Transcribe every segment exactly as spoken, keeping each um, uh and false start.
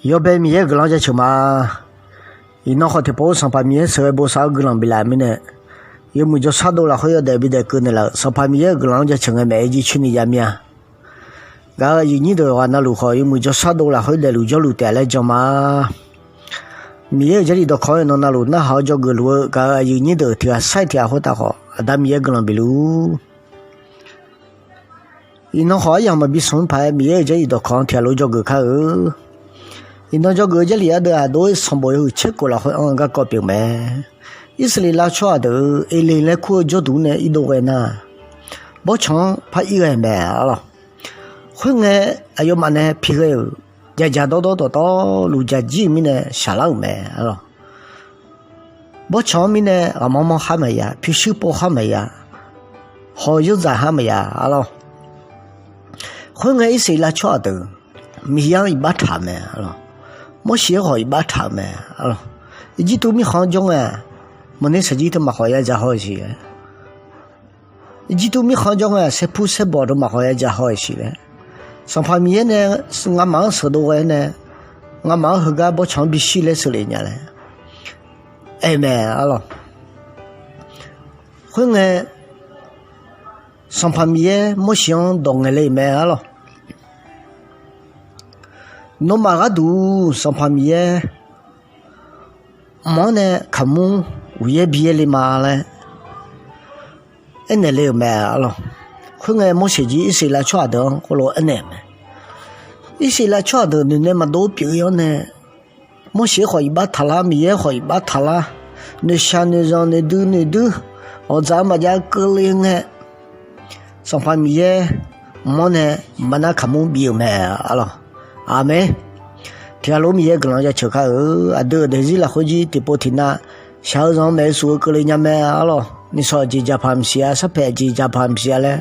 Yawbae Miqyaer-euq guiqlanq-anr jaceuq ma. Iqnan khawf tiqpov-eu Sanqpaq Miqyaer sheuqghae bosav-eu guiqlanq biflaf mirnae, yawmuiq jawrshar dov lafkhoer yawdaef bidaef keuv naeqlaf-euq Sanqpaq Miqyaer-euq guiqlanq-anr jaceuq ngae maeq-aer jircoer ni jav mir-a. Gaq-euq aqyuif nyir deuq ghaq navluf khawf, yawmuiq jawrshar dov lafkhoer daefluf jawrluf taef-a laer jan ma. Miqyaer-euq Jarlif dawqkawq-anr iqnan navluf narhaq-awr dzawgeuf luf-eu gaq-euq aqyuif nyir deuq tiq ghaq sair tiq ghaq khoertav khawf, Aqda Miqyaer guiqlanq bif luf-ur. Iqnan khawf, aryamq maqbi smq-anr paq-aer Miqyaer-euq Jarlif dawqkawq-anr tiq ghaq lof dzawgeuf kar-eu. Iqnan dzawgeuf-eu Jarlif ardeuv-aq, dov-ir sanqbof yawhuiq tserkhof lafkhoer anr-eu garkawv pyeuf mae. Irsaqleqlav tsawrhaq deuq-euq Eqleq laer kur-eu jawrduq nae irdov ghae nar, bawrtsanq-anr par ir ghae mae arlawq. Khoerngae, aqyawfmaf nae pi ghae-euq jaqjaq dawrdawr dawqtawvluf jaqjir-euq mirnae shaqlar-euq mae arlawq. Bawrtsanq-anr mirnae ghaqmanr manr khar maqya, pyurshuir pov khar maqya, haw yawrzaq khar maqya arlawq. Khoerngae, Irsaqleqlav tsawrhaq deuq Miqyaer-anr iqbax taq-euq mae arlawq. Morseq-anr khawf iqbax taq-euq mae arlawq. Irjirtuv mirkhanq-anr jawr ngae-aq, maqner saqjir teumaf khawf ya dzaq haw-eu siq laer, Irjirtuv mirkhanq-anr jawr ngae-aq, saerpur saerbawq teumaf khawf ya dzaq haw-eu siq laer, Sanqpaq Miqyaer nae ngamaf-anr sheuqdov ghae-awr nae, ngamaf-anr heugar bawrtsanq-anr bishir laer sheuqlef nya laer aer-eu mae arlawq. Khoerngae, Sanqpaq Miqyaer Morseq-anr dawq ngaeq le-euq mae arlawq. Nawmaf gharduq Sanqpaq Miqyaer mq-anr nae kaqmur uqyaer bi yaer le ma laer aernaeq le-euq mae arlawq. Khoerngae, Morseq jir Irsaqleqlav tsawrhaq deuq-anr khoerlof aernaeq-euq mae. Irsaqleqlav tsawrhaq deuq noeq nae maqdov pyeuf-ir-awr nae, Morseq khawf iqbax taqlar, Miqyaer khawf iqbax taqlar, noeqshaq noeqzanq noeqdui noeqdui, ghawqdzaq-anr maqjav keuvle ngae, Sanqpaq Miqyaer mq-anr nae maqnar kaqmur bif-euq mae arlawq. Aqmeq. Tiq ghaq lof Miqyaer guiqlanq jaceuq kar-eu. Aqdui-euq daefzir lafkhoer jir tiqpov tiqnav shaq-eu zanq-anr maeq-eu shuf-eu keuvle nya mae arlawq. Nishawq jeq jaqpaq maqsiq-a, sarpaeq jeq jaqpaq maqsiq-a laer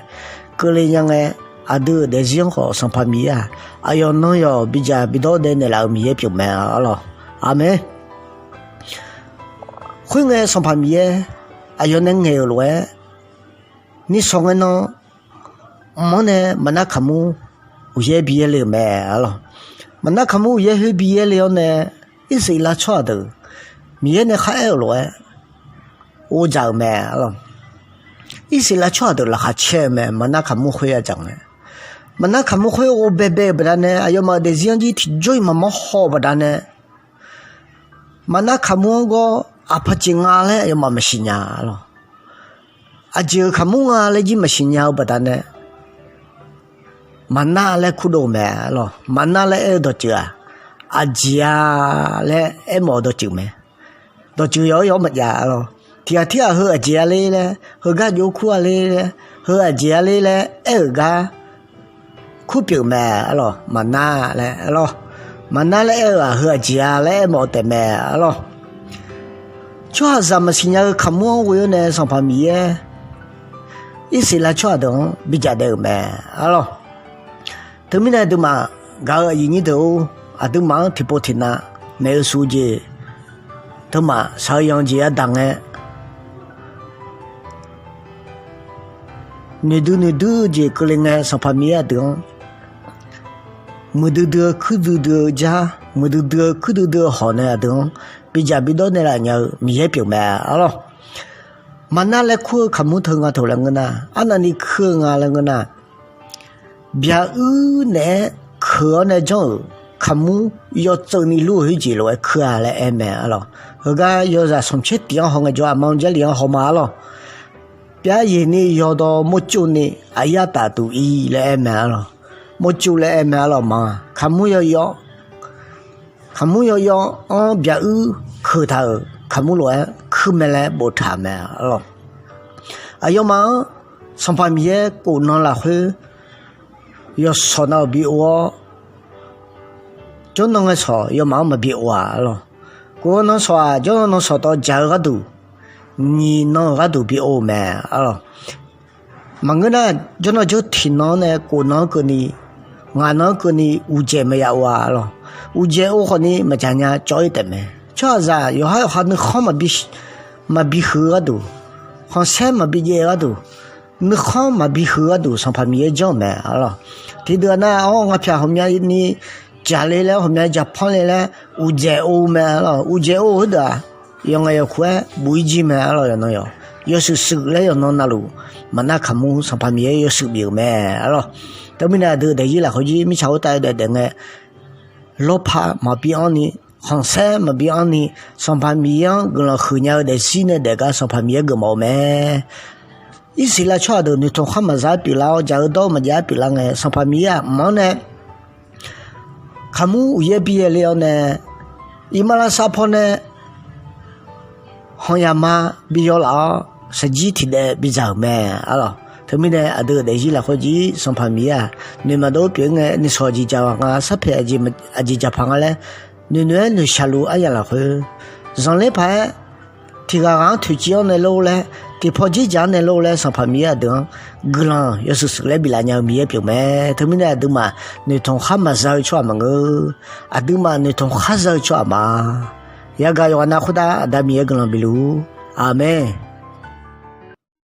keuvle nya ngae, aqdui-euq daefzir-anr khawf Sanqpaq Miqyaer-aq, aqyawf nan yawq bidzaq bidawr daev naeqlaf-euq Miqyaer pyeuf mae arlawq. Aqmeq. Khoerngae, Sanqpaq Miqyaer aqyawf nae ngaeq-euq lof-aer, nishawq ngae nan mq-anr nae maqnar kaqmur uqyaer bi yaer le-euq mae arlawq. Maqnar kaqmur uqyaer khoer bi yaer le-awr nae, Irsaqleqlav tsawrhaq deuq Miqyaer nae kharaer-euq lof-aer ghovdzaq-euq mae arlawq. Irsaqleqlav tsawrhaq deuq laqkhaq caer-eu mae, maqnar kaqmur khoer yadzaq ngae. Maqnar kaqmur khoer ghov baebae-euq baqdanae, aqyawfmaf-euq daefzir-anr jir tiqjawr-iq maqmanr haw-eu baqdanae, maqnar kaqmur-anr gawr aqpaq jeq nga laer aqyawfmaf maqsiq nya arlawq. Aqjeq-euq kaqmur nga laer jir maqsiq nya-eu baqdanae, maqnar laer kurdov-eu mae arlawq. Maqnar laer aer-eu dawqtsuif-aq, aqjeq-a laer aermawf-eu dawqtsuif mae. Dawqtsuif yawq-awr yawq-awr maqjav arlawq. Tiq ghaq tirghaq heu aqjeq-a ler laer, heugar jov kur-a ler laer, heu aqjeq-a ler laer aer-euq gar kurpyeuf mae arlawq. Maqnar laer arlawq. Maqnar laer aer-eu-aq, heu aqjeq-a laer aermawf-eu taef mae arlawq. Tsawrhaqzaq maqsiq nya-eu kaqmur-anr ghoe-awr nae Sanqpaq Miqyaer Irsaqleqlav tsawrhaq deuq-anr bidzaq daef-euq mae arlawq. Teumirnae aqduimaf gaq-euq aqyuif nyir deuq-or, aqduimaf-anr tiqpov tiqnav maeq-eu shuf-eu jeq, teumaf shaq-eu yanq jeq yadaq ngae, noeqdui noeqdui-eu jeq keuvle ngae, Sanqpaq Miqyaer aqdui-anr muiqdui dui-eu kuir duidui-eu jar, muiqdui dui-eu kuir duidui-eu hawq nae aqdui-anr bidzaq bidawr naeqlaf nya-eu Miqyaer pyeuf mae arlawq. Maqnar laer kur-eu kaqmur teu nga teu laer ngeur nar, arnavni kur-eu nga laer ngeur nar, byaq uir naeq-aer keuq-awr nae janr-euq kaqmur yawtseuv ni lur-eu khoerjeq lof-aer kur-a laer aer mae arlawq. Heugar yawzaq smq tser tif-anr haw ngaejawr, aqma-eu Jarlif-anr haw ma arlawq. Pyav yaeq ni yawdawq mawrcov ni aqyar taf duq ir laer aer mae arlawq. Mawrcov laer aer mae arlawq ma. Kaqmur yaw, kaqmur yaw yaw-anr byaq uir keuq taq-euq kaqmur lof-aer kur mae laer boftaq mae arlawq. Aqyawfmaf-anr Sanqpaq Miqyaer kof nan lafkhoer yawshawq nav-euq bi or-awr, jawrnan ngae shawq yawfmaf-anr maqbi or-aq arlawq. Kof nan shawq-aq, jawrnan nan shawq tawv jaq-eu gharduq, nyiq nan-euq gharduq bi or-eu mae arlawq. Maqngeur nar, jawrnan jawr tiq nan-anr nae kof nan-anr keuvni, ngaq nan-anr keuvni uqdzaeq maqya or-a arlawq. Uqdzaeq or khawfni maqjaq nya cawv-ir taef mae. Tsawrhaqzaq yawqhar yawqha nuikhanr maqbi huiq-eu gharduq, khanqsaer maqbi jaev-eu gharduq, nuikhanr maqbi huiq-eu gharduq Sanqpaq Miqyaer janr-euq mae arlawq. Tiqdeuq nar-awr, ngapyaq hawqmyani jaqle laer, ghawqmya jaqpanr le laer, uqdzaeq or mae arlawq. Uqdzaeq or-eu heudeuq-aq, yawqngaef yawqkhof-aer buq-ir jir mae arlawq. Yawqnan yawq yawshuif shuif laer yawqnan navluf maqnar kaqmur Sanqpaq Miqyaer yawshuif bif-euq mae arlawq. Teumirnae aqdui daefzir lafkhoer jir mirtsaq khoertav daef daef ngae, lawrpaq maqbi anrni, khanqsaer maqbi anrni, Sanqpaq Miqyaer-anr guiqlanq huiqnya-eu daefzir nae daefgar Sanqpaq Miqyaer geufmawf-eu mae. Irsaqleqlav tsawrhaq deuq noeqtmq khar maqza-aer pyeuflar-awr, jaq-eu dawr-eu maqjav-aer pyeuflar ngae, Sanqpaq Miqyaer-aq mq-anr nae kaqmur uqyaer bi yaeq le-awr nae, iqmalavshav pawnae hanqyaq ma bi yaw laf-awr, shaqjir tiqdaev bidzaq-euq mae arlawq. Teumirnae aqdui-euq daefzir lafkhoer jir Sanqpaq Miqyaer-aq noeq maqdov-aer pyeuf-ir ngae, nuisawq aqjeq dzaq-eu ghaq nga, sarpaeq aqjeq dzaq paq nga laer noeqnoeq-aer noeqshaq luf aryamq lafkhoer, zanqler paq-aer tiqghaq ghaq-anr toeqciv-anr nae lor laer, tiqpaw dzerdzaq-anr nae lor laer, Sanqpaq Miqyaer aqdui-anr guiqlanq yawshuif shuif laer biflaf nya-eu Miqyaer pyeuf mae. Teumirnae aqduimaf noeqtmq khar maqza-eu tsawrhaq maqngeur. Aqduimaf noeqtmq khar za-eu tsawrhaq ma. Yagaq yawqghaq nav khoertav Aqda Miqyaer guiqlanq bifluf-ur. Aqmeq.